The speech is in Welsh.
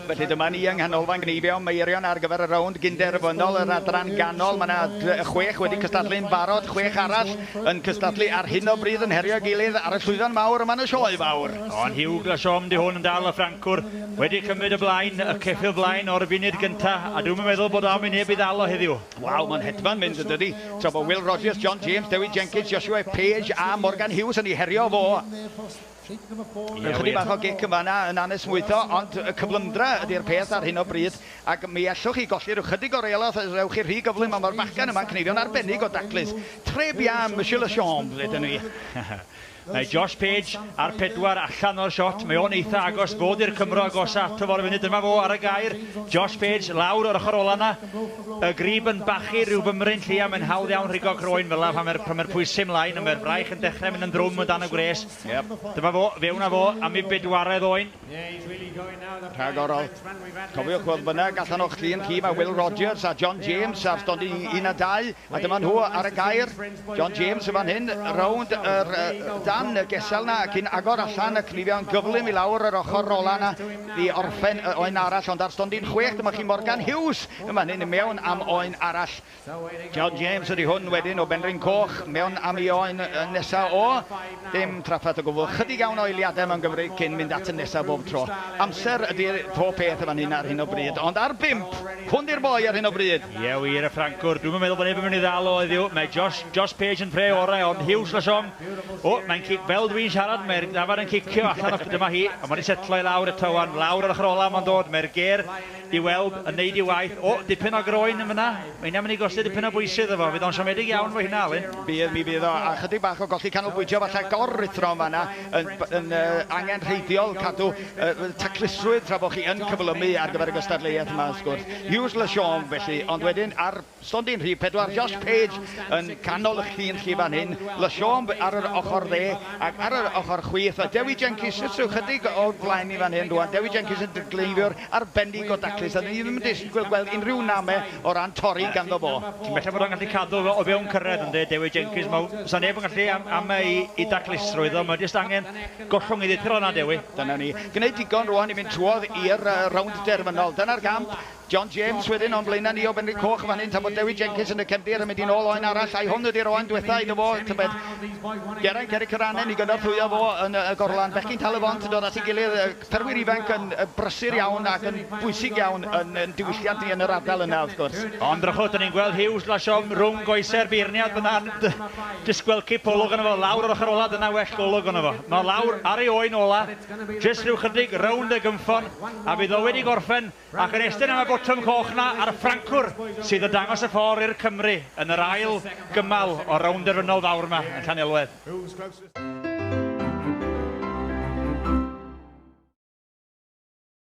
Felly dyma ni yng Nghanolfan Gneifio Meirion ar gyfer y rownd gynderfynol yr adran ganol. Mae yna 6 wedi cystadlu'n barod, 6 arall yn cystadlu ar hyn o bryd yn herio gilydd ar y llwyfan mawr yma yn y sioe fawr. Ond Huw Lashombe di hwn yn dal y Ffrancwr wedi cymryd y blaen, y ceffyl blaen o'r funud gynta, a dwi'm yn meddwl bod am i neb i ddal o heddiw. Waw, mae'n hedfan mynd yn dydi. Tra bod Will Rogers, John James, Dewi Jenkins, Joshua Page a Morgan Hughes yn ei herio fo. Ie, Chydig wir. bach o gic yn fanna yn anesmwytho, ond y cyflymdra ydy'r peth ar hyn o bryd, ac mi allwch chi golli rhyw chydig o reolaeth os ewch chi rhy gyflym, ond mae'r bachgen yma'n cneifio'n arbennig o daclus. Très bien, Monsieur Lachambre, ddedon ni. Mae Josh Page ar 4 allan o'r shot. Mae o'n eitha agos fod i'r Cymro agosa ato fo ar y funud. Dyma fo ar y gair. Josh Page lawr o'r ochr ola yna. Y grib yn bachu rhyw fymryn llia. Mae'n hawdd iawn rhigo croen fel 'na pan mae'r pwysau ymlaen. A mae'r braich yn dechrau mynd yn drwm o dan y gwres. Yep. Dyma fo, fewn â fo am ei bedwaredd oen. Rhagorol. Cofiwch fodd bynnag, allan o'ch llun chi, mae Will Rogers a John James ar stondin 1 a 2, a dyma nhw ar y gair. John James yn fan hyn, rownd yr dan y gesel na, cyn agor allan y cnifio'n gyflym i lawr yr ochr rola na i orffen y oen arall, ond ar stondin 6, dyma chi Morgan Hughes yn fan hyn mewn am oen arall. John James ydy hwn wedyn o Benrhyn Coch, mewn am ei oen nesaf o. Dim trafferth o gwbl, chydig iawn o eiliadau mewn Gymru cyn mynd at y nesaf bob tro. Amser ydy'r pob peth yn fan hyn ar hyn o bryd, ond ar 5, hwn di'r boi ar hyn o bryd. Ie wir, y Ffrancwr, dwi'm yn meddwl bod neb yn mynd i ddal o heddiw. Mae Josh Page yn pre orau, ond Hughes Lashombe, o, mae'n cic, fel dwi'n siarad, mae'r ddafad yn cicio allan o, dyma hi, a mae'n setlo i lawr eto wan, lawr ar ochr ola mae'n dod, mae'r ger i weld yn neud i waith. O, dipyn o groen yn fyna, mae hynna'n mynd i gostio dipyn o bwysau iddo fo, fydd o'n siomedig iawn fo hynna, Alun. Bydd, mi fydd o, a chydig bach o golli canolbwyntio, falle gor-ruthro yn fanna, yn angenrheidiol cadw taclusrwydd tra bod chi yn cyflymu ar gyfer y gystadleuaeth yma, wrth gwrs. Hughes Lashombe felly, ond wedyn ar stondin rhif 4, Josh Page yn canol y llun chi fan hyn, Lashombe ar yr ochr dde ac ar yr ochr chwith, a Dewi Jenkins jyst rhyw chydig o flaen i fan hyn rwan. Dewi Jenkins yn gleifiwr arbennig o daclus, a ni ddim yn disgwyl gweld unrhyw namau o ran torri ganddo fo. Ti'n bellach bod o'n gallu cadw o fewn cyrraedd ynddi, Dewi Jenkins. Sa neb yn gallu am ei daclusrwydd o, mae jyst angen gollwng iddi tro na, Dewi. Dyna ni. Gwneud digon rwan i fynd trwodd i'r rownd derfynol. Dyna'r gamp. John James wedyn o'n blaenau ni o Benrhyn Coch fan hyn, tan bod Dewi Jenkins yn y cefndir yn mynd i nôl oen arall, a'i hwn ydy'r oen diwetha iddo fo, tybed. Geraint Cerig Cyranen i gynorthwyo fo yn y gorlan. Bechgyn Tal-y-bont yn dod at ei gilydd, ffermwyr ifanc yn brysur iawn ac yn bwysig iawn yn diwylliant ni yn yr ardal yna, wrth gwrs. Ond drychwch, dyn ni'n gweld Hughes Lashombe rhwng goesau'r beirniad fyna'n disgwyl cipolwg yno fo, lawr o'r ochr ola, dyna well golwg yno fo. Mae lawr ar ei oen ola, jyst rhyw chydig rownd y gynffon, a fydd o wedi gorffen ac yn estyn am y botwm coch na a'r Ffrancwr sydd yn dangos y ffordd i'r Cymru yn yr ail gymal o'r rownd derfynol fawr yma yn Llanelwedd.